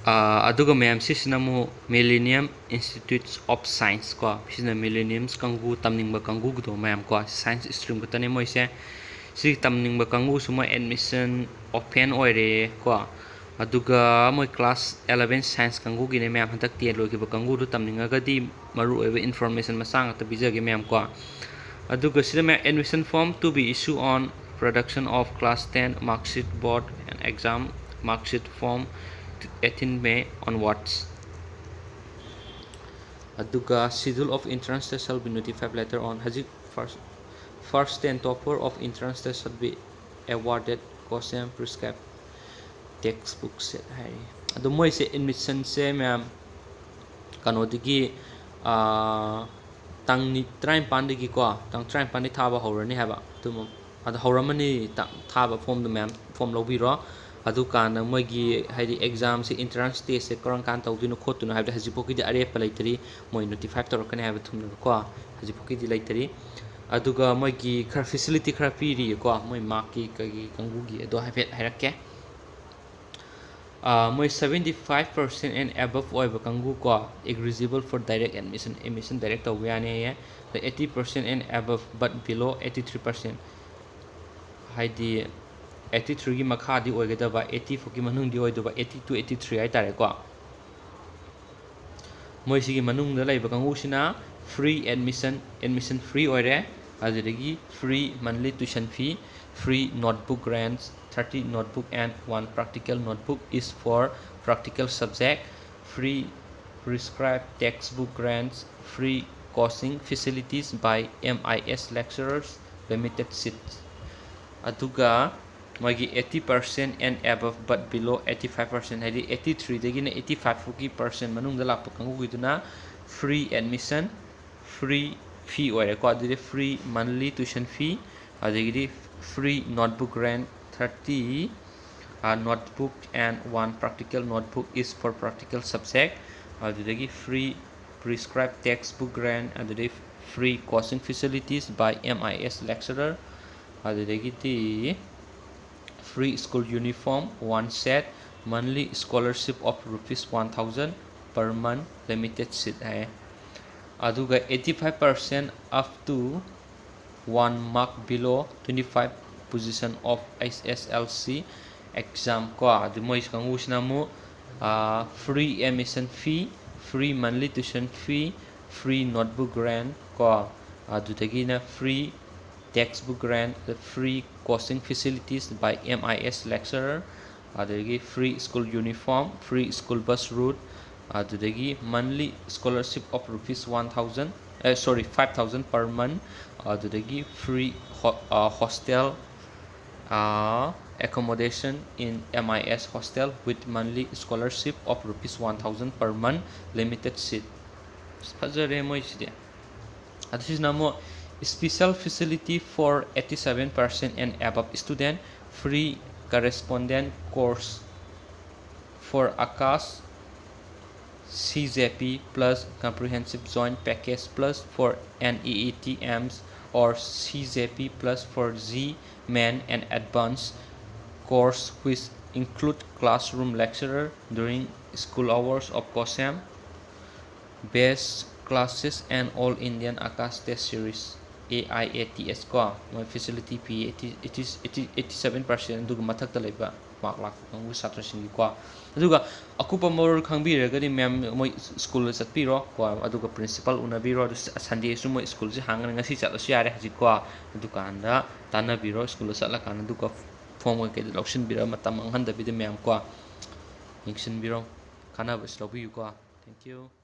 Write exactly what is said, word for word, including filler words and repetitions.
ꯑꯗꯨꯒ ꯃꯌꯥꯝ ꯁꯤꯁꯤꯅ ꯑꯃꯨꯛ Millennium Institutes of Science ꯀꯣ, ꯁꯤꯅ Millenniums ꯀꯥꯡꯕꯨ, ꯇꯝꯅꯤꯡꯕ ꯀꯥꯡꯕꯨꯒꯤꯗꯣ ꯃꯌꯥꯝ ꯀꯣ, science stream ꯈꯛꯇꯅꯦ ꯃꯣꯏꯁꯦ꯫ ꯁꯤ ꯇꯝꯅꯤꯡꯕ ꯀꯥꯡꯕꯨꯁꯨ ꯃꯣꯏ admission open ꯑꯣꯏꯔꯦ ꯀꯣ꯫ ꯑꯗꯨꯒ ꯃꯣꯏ class eleven science ꯀꯥꯡꯕꯨꯒꯤꯅꯦ ꯃꯌꯥꯝ, ꯍꯟꯗꯛ ten ꯂꯣꯏꯈꯤꯕ ꯀꯥꯡꯕꯨꯗꯨ ꯇꯝꯅꯤꯡꯉꯒꯗꯤ ꯃꯔꯨꯑꯣꯏꯕ information ꯃꯆꯥ ꯉꯥꯛꯇ ꯄꯤꯖꯒꯦ ꯃꯌꯥꯝ ꯀꯣ꯫ ꯑꯗꯨꯒ ꯁꯤꯗ ꯃꯌꯥꯝ admission form to be issue on production of class ten mark sheet, board and exam mark sheet form eighteen May onwards꯫ ꯑꯗꯨꯒ schedule of entrance test shall be notified later on꯫ ꯍꯧꯖꯤꯛ first, first ten topper of entrance test shall be awarded question prescribed textbook set ꯍꯥꯏꯔꯤ꯫ ꯑꯗꯣ ꯃꯣꯏꯁꯦ admissionꯁꯦ ꯃꯌꯥꯝ ꯀꯩꯅꯣꯗꯒꯤ, ꯇꯥꯡ ꯅꯤ-, ꯇꯔꯥꯅꯤꯄꯥꯟꯗꯒꯤꯀꯣ, ꯇꯥꯡ ꯇꯔꯥꯅꯤꯄꯥꯟꯗꯒꯤ ꯊꯥꯕ ꯍꯧꯔꯅꯤ ꯍꯥꯏꯕ꯫ ꯑꯗꯨ ꯑꯗ ꯍꯧꯔꯝꯃꯅꯤ, ꯊꯥꯕ formꯗꯨ ꯃꯌꯥꯝ form ꯂꯧꯕꯤꯔꯣ꯫ ꯑꯗꯨꯀꯥꯟꯗ ꯃꯣꯏꯒꯤ ꯍꯥꯏꯗꯤ examꯁꯦ, entrance testꯁꯦ ꯀꯔꯝ ꯀꯥꯟꯗ ꯇꯧꯗꯣꯏꯅꯣ ꯈꯣꯠꯇꯣꯏꯅꯣ ꯍꯥꯏꯕꯗꯤ ꯍꯧꯖꯤꯛꯐꯥꯎꯒꯤꯗꯤ ꯑꯔꯦꯞꯄ ꯂꯩꯇ꯭ꯔꯤ꯫ ꯃꯣꯏ notify ꯇꯧꯔꯛꯀꯅꯤ ꯍꯥꯏꯕ ꯊꯨꯡꯅꯀꯣ, ꯍꯧꯖꯤꯛꯐꯥꯎꯒꯤꯗꯤ ꯂꯩꯇ꯭ꯔꯤ꯫ ꯑꯗꯨꯒ ꯃꯣꯏꯒꯤ ꯈꯔ facility ꯈꯔ ꯄꯤꯔꯤꯌꯦꯀꯣ, ꯃꯣꯏ markꯀꯤ ꯀꯩꯒꯤ ꯀꯥꯡꯕꯨꯒꯤ ꯑꯗꯣ ꯍꯥꯏꯐꯦꯠ ꯍꯥꯏꯔꯛꯀꯦ꯫ ꯃꯣꯏ seventy five percent and above ꯑꯣꯏꯕ ꯀꯥꯡꯕꯨ ꯀꯣ, eligible for direct admission, admission direct ꯇꯧꯕ ꯌꯥꯅꯤ ꯍꯥꯏꯌꯦ꯫ ꯑꯗ eighty percent and above but below eighty three percent, ꯍꯥꯏꯗꯤ eighty threeꯒꯤ ꯃꯈꯥꯗꯤ ꯑꯣꯏꯒꯗꯕ, eighty ꯐꯥꯎꯒꯤ ꯃꯅꯨꯡꯗꯤ ꯑꯣꯏꯗꯕ, eighty to eighty three ꯍꯥꯏꯇꯥꯔꯦꯀꯣ꯫ ꯃꯣꯏꯁꯤꯒꯤ ꯃꯅꯨꯡꯗ ꯂꯩꯕ ꯀꯥꯡꯕꯨꯁꯤꯅ free admission, admission free ꯑꯣꯏꯔꯦ꯫ ꯑꯗꯨꯗꯒꯤ free monthly tuition fee, free notebook grants, thirty notebook and one practical notebook is for practical subject, free prescribed textbook grants, free coaching facilities by M I S lecturers, limited seats꯫ ꯑꯗꯨꯒ ꯃꯣꯏꯒꯤ eighty percent and above but below eighty five percent, ꯍꯥꯏꯗꯤ eighty threeꯗꯒꯤꯅ eighty five ꯐꯥꯎꯒꯤ percent ꯃꯅꯨꯡꯗ ꯂꯥꯛꯄ ꯀꯥꯡꯕꯨꯒꯤꯗꯨꯅ free admission, free fee ꯑꯣꯏꯔꯦꯀꯣ꯫ ꯑꯗꯨꯗꯤ free monthly tuition fee, ꯑꯗꯒꯤꯗꯤ free notebook grant, thirty notebook and one practical notebook is for practical subject, ꯑꯗꯨꯗꯒꯤ free prescribed textbook grant, ꯑꯗꯨꯗꯒꯤ free coaching facilities by M I S lecturer, ꯑꯗꯨꯗꯒꯤꯗꯤ free school uniform one set, Monthly scholarship of rupees one thousand per month, limited seat ꯍꯥꯏꯌꯦ꯫ ꯑꯗꯨꯒ eighty five percent up to one mark below twenty five position of H S L C exam ꯀꯣ꯫ ꯑꯗꯨ ꯃꯣꯏ ꯀꯥꯡꯕꯨꯁꯤꯅ ꯑꯃꯨꯛ free admission fee, free monthly tuition fee, free notebook grant ꯀꯣ, ꯑꯗꯨꯗꯒꯤꯅ free textbook grant, free coaching facilities by M I S lecturer, ꯑꯗꯨꯗꯒꯤ free school uniform, free school bus route, ꯑꯗꯨꯗꯒꯤ monthly scholarship of rupees one thousand, sorry, five thousand per month, ꯑꯗꯨꯗꯒꯤ free hostel accommodation in M I S hostel with monthly scholarship of rupees one thousand per month, limited seat. ꯐꯖꯔꯦ ꯃꯣꯏꯁꯤꯗꯤ꯫ ꯑꯗꯨ ꯁꯤꯁꯤꯅ ꯑꯃꯨꯛ special facility for eighty seven percent and above student, free correspondence course for Akash, C J P plus comprehensive joint package plus for N E E T Ms or C J P plus for G men and advanced course which include classroom lecturer during school hours of COHSEM, best classes and All Indian Akash test series, A I A T S ꯀꯣ, ꯃꯣꯏ facility ꯄꯤ, eighty seven percent ꯑꯗꯨꯒꯤ ꯃꯊꯛꯇ ꯂꯩꯕ mark ꯂꯥꯛꯄ ꯀꯥꯡꯕꯨ ꯁꯥꯇ꯭ꯔꯁꯤꯡꯒꯤꯀꯣ꯫ ꯑꯗꯨꯒ ꯑꯀꯨꯞꯄ ꯃꯔꯣꯜ ꯈꯪꯕꯤꯔꯒꯗꯤ ꯃꯌꯥꯝ ꯃꯣꯏ ꯁ꯭ꯀꯨꯜꯗ ꯆꯠꯄꯤꯔꯣ ꯀꯣ, ꯑꯗꯨꯒ principal ꯎꯅꯕꯤꯔꯣ꯫ ꯑꯗꯨ ꯁꯟꯗꯦꯁꯨ ꯃꯣꯏ ꯁ꯭ꯀꯨꯜꯁꯦ ꯍꯥꯡꯒꯅꯤ, ꯉꯁꯤ ꯆꯠꯂꯁꯨ ꯌꯥꯔꯦ ꯍꯧꯖꯤꯛꯀꯣ꯫ ꯑꯗꯨꯀꯥꯟꯗ ꯇꯥꯟꯅꯕꯤꯔꯣ ꯁ꯭ꯀꯨꯜꯗ ꯆꯠꯂꯀꯥꯟꯗ, ꯑꯗꯨꯒ form ꯀꯩꯀꯩꯗꯣ ꯂꯧꯁꯤꯟꯕꯤꯔꯒ ꯃꯇꯝ ꯃꯥꯡꯍꯟꯗꯕꯤꯗ ꯃꯌꯥꯝ ꯀꯣ ꯌꯦꯡꯁꯤꯟꯕꯤꯔꯣ, ꯀꯥꯟꯅꯕꯁꯨ ꯂꯧꯕꯤꯌꯨꯀꯣ꯫ Thank you꯫